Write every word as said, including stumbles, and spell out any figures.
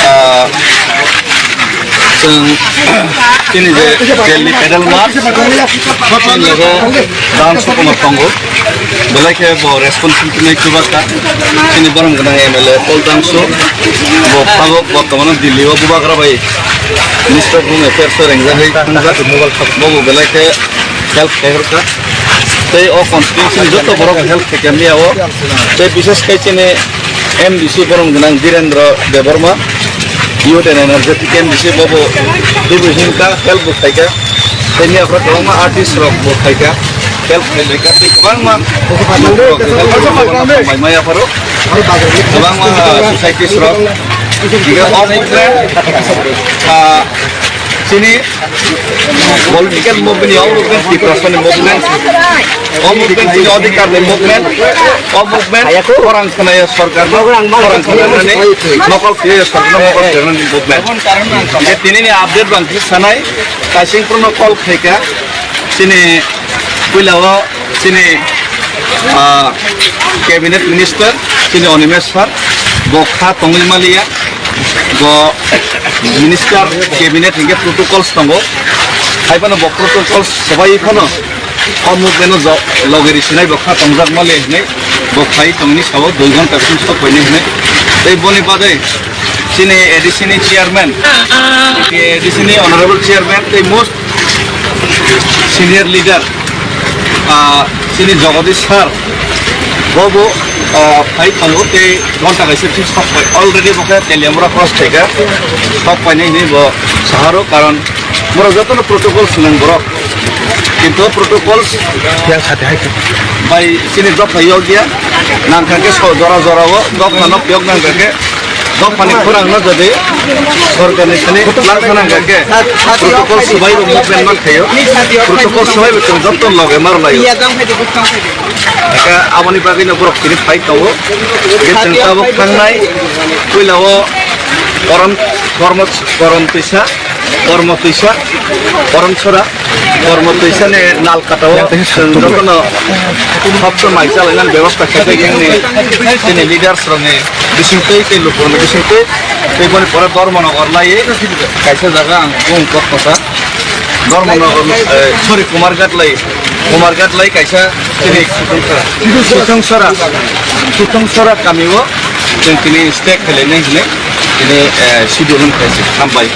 Ah, chwng chini je Delhi pedal march, chini loge Dam Sukumar tongo, belai khe bo responsibility nai chubakkha. Chini borom gwnang M L A Paul Dangsu, bo phago bortomano Delhi o bubagra bai Minister of Home Affairs o rengjagwi thangkha. Bo bo belai khe help khairokha. Tei o constituency ni joto borok help khaikha miya o. Tei bishes khai chini M D C borom gwnang Dhirendra Debbarma, Youth and Energetic M D C, bobo tubu himkha, help bo khaikha. Tei miya phra kwbangma artist rok bo khaikha, help khaikha. Tei kwbangma rok help khaikha, kwbangma hambai maya pharo. Kwbangma, ah, societies rok. Hingkhe o movement, ah, chini political movement, o movement, Tiprasani movement, o movement chini odhikar ni movement, o movement khorang khnaya sorkar no, khorang khnanani mokol khlaiya sorkar no mokol khlainani movement. Je tini ni update bang khe sanai, kaising prono call khaikha, chini puila o chini, ah, cabinet minister, chini Animesh sir, bo kha tongwi maliya, bo minister cabinet hingke protocols tongo, hai phano bo protocols swbai phano o movement o jo-, loge risinai bo kha tongjak maliya hinwi bo khai tongni sao dui ghonta simi sok painai hinwi. Tei boni bagwi chini A D C ni chairman, A D C ni honorable chairman tei most senior leader, ah, chini Jagadish sir, bo bo, ah, phai tongo tei ghonta kaisa thik sok pai, already bo khe Teliamura cross khaikha, sok painai hinwi bo saharo, karon borok jotono protocol swnang borok, kintu protocols yang sate hai bai chini dopha yok ya, nangkha khe so jora jora o dopha no yok nangkha khe. Dophani khorang no jodi sorkar ni thani lang sana hwnkha khe protocol swbai bo movement ma khaio. Protocol swbai bo chwng joto loge mar laio. Hwnkhe aboni bagwi no borok tini phai tongo. Hwnkhe chwng tabuk thangnai puila o Korom, Kormo, Korom twisa, Kormo twisa, Korom sora. Kormo twisani nal katao chwng jotono hopso mai chalainani bebosta khaijak, chini leaders rokni bisingtwi tei lukurokni bisingtwi tei boni pore Dharmanagar lai kaisa jaga ang bung kok kosa Dharmanagar, eh, sorry, Kumarghat lai, Kumarghat lai kaisa chini Sutungsora, Sutungsora kamio chwng tini stake khailainai hinwi tini, eh, schedule wngkha, hambai.